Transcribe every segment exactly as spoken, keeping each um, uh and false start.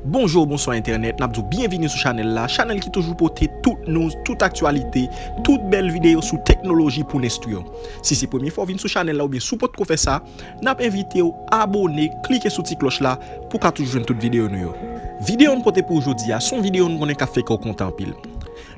Bonjou, bonswa entènèt, n ap di w byenvini sou chanèl la, chanèl ki toujou pote tout news, tout aktyalite, tout bèl videyo sou teknoloji pou n enstwi w. Si se premye fwa w vin sou chanèl la oubyen si w potko fè sa, n ap envite w abòne, klike sou ti klòch la pou w ka toujou jwenn tout videyo nou yo. Videyo n pote pou w jodi a, se yon videyo n konnen k ap fè kè w kontan anpil.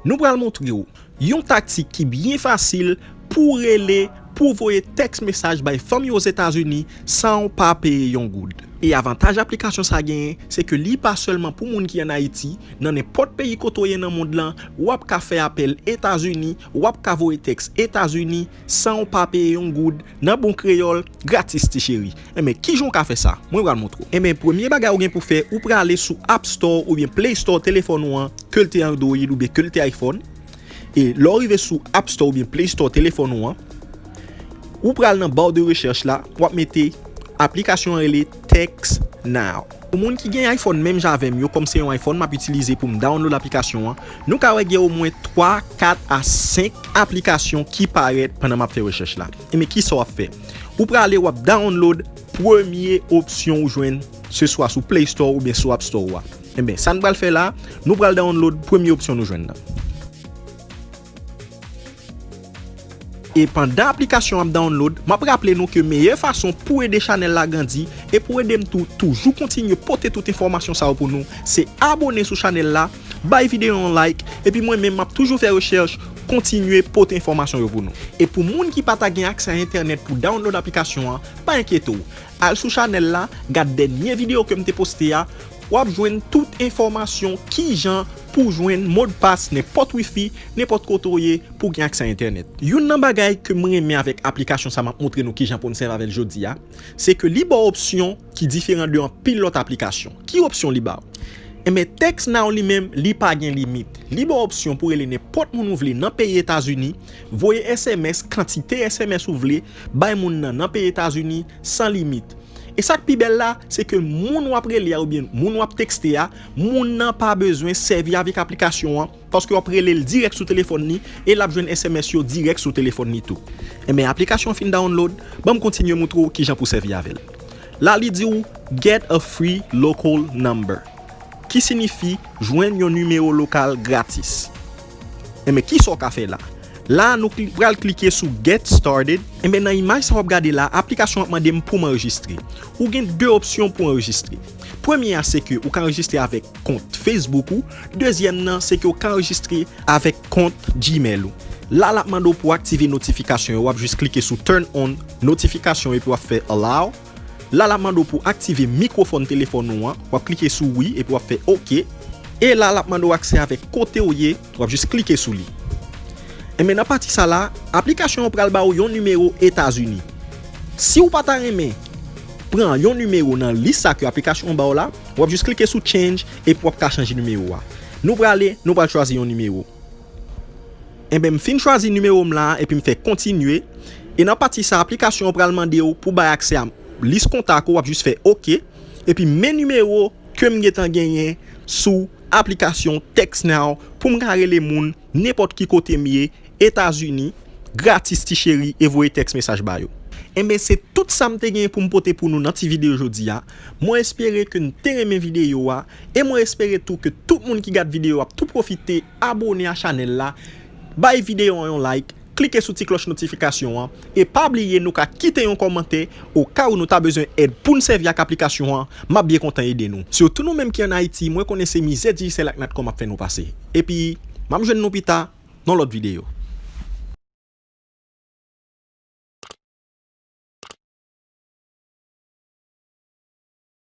Nou pral montre w yon taktik ki byen fasil pou w rele, pou w voye tèks mesaj bay fanmi w Ozetazini san w pa peye yon goud. E avantaj aplikasyon sa genyen, se ke li pa sèlman pou moun ki ann Ayiti, nan nenpòt peyi kote w ye nan mond lan, w ap ka fè apèl Etazini, w ap ka voye tèks Etazini san w pa peye yon goud, nan bon kreyòl, gratis ti cheri. Enben, kijan w ka fè sa? Mwen pral montre w. Enben, premye bagay ou gen pou fè, ou prale sou App Store oubyen Play Store telefòn ou an, ke l te Android oubyen ke l te iPhone. E lè w rive sou App Store oubyen Play Store telefòn ou an, ou pral nan ba de rechèch la, w ap mete aplikasyon an rele Text Now. Pou moun ki gen iPhone menm jan avè m yo, kòm se yon iPhone m ap itilize pou m download aplikasyon an, nou ka wè gen omwen twa, kat a senk aplikasyon ki parèt pandan m ap fè rechèch la. Enben, kisa w ap fè? Ou prale, w ap download premye opsyon ou jwenn, se swa sou Play Store oubyen sou App Store ou a. Enben, sa n pral fè la, nou pral download premye opsyon nou jwenn nan. E pandan aplikasyon ap download, m ap raple nou ke meyè fason pou ede chanèl la grandi e pou ede m tou toujou kontinye pote tout enfòmasyon sa yo pou nou, se abòne sou chanèl la, bay videyo yon like, epi mwen menm m ap toujou fè rechèch, kontinye pote enfòmasyon yo pou nou. E pou moun ki pa ta gen aksè a entènèt pou download aplikasyon an, pa enkyete w. Al sou chanèl la, gad dènye videyo ke m te poste a, w ap jwenn tout enfòmasyon kijan pou jwenn modpas nenpòt wifi, nenpòt kote w ye pou w gen aksè a entènèt. Youn nan bagay ke m renmen avèk aplikasyon sa m ap montre nou kijan pou n sèvi avè l jodi a, se ke li ba w opsyon ki diferan de anpil lòt aplikasyon. Ki opsyon li ba w? Enben, Text Now li menm, li pa gen limit. Li ba w opsyon pou rele nenpòt moun ou vle nan peyi Etazini, voye S M S, kantite S M S ou vle, bay moun nan nan peyi Etazini, san limit. E sa k pi bèl la, se ke moun w ap rele a oubyen moun w ap tekste a, moun nan pa bezwen sèvi avèk aplikasyon an, paske w ap rele l dirèk sou telefòn li, e l ap jwenn S M S yo dirèk sou telefòn li tou. Enben, aplikasyon an fin download, ban m kontinye montre w kijan pou sèvi avè l. La, li di w, "Get a free local number," ki siyifi jwenn yon nimewo lokal gratis. Enben, kisa w ka fè la? La, nou kli-, pral klike sou Get Started. Enben, nan imaj sa w ap gade la, aplikasyon an ap mande m pou m anrejistre. Ou gen de opsyon pou anrejistre. Premye a, se ke ou ka anrejistre avèk kont Facebook ou. Dezyèm nan, se ke ou ka anrejistre avèk kont Gmail ou. La, l ap mande w pou aktive notifikasyon yo. W ap jis klike sou Turn on notification epi w ap fè Allow. La, l ap mande w pou aktive mikwofòn telefòn ou an. W ap klike sou wi epi w ap fè OK. E la, l ap mande w aksè avèk kote w ye. W ap jis klike sou li. Enben, nan pati sa la, aplikasyon an pral ba w yon nimewo Etazini. Si w pa ta renmen pran yon nimewo nan lis sa ke aplikasyon an ba w la, w ap jis klike sou Change epi w ap ka chanje nimewo a. Nou prale, nou pral chwazi yon nimewo. Enben, m fin chwazi nimewo m la epi m fè kontinye. E nan pati sa, aplikasyon an pral mande w pou bay aksè a lis kontak ou, w ap jis fè OK. Epi men nimewo ke m gentan genyen sou aplikasyon Text Now pou m ka rele moun nenpòt ki kote m ye, Etazini, gratis ti cheri e voye tèks mesaj ba yo. Enben, se tout sa m te genyen pou m pote pou nou nan ti videyo jodi a. Mwen espere ke n te renmen videyo a e mwen espere tou ke tout moun ki gad videyo a ap tou pwofite abòne a chanèl la, bay videyo an yon like, klike sou ti klòch notifikasyon an, e pa bliye nou ka kite yon kòmantè oka ou nou ta bezwen èd pou n sèvi ak aplikasyon an, m ap byen kontan ede nou. Sitou nou menm ki ann Ayiti, mwen konnen se mizè Digicel ak Natcom ap fè nou pase. Epi, m ap jwenn nou pita nan lòt videyo.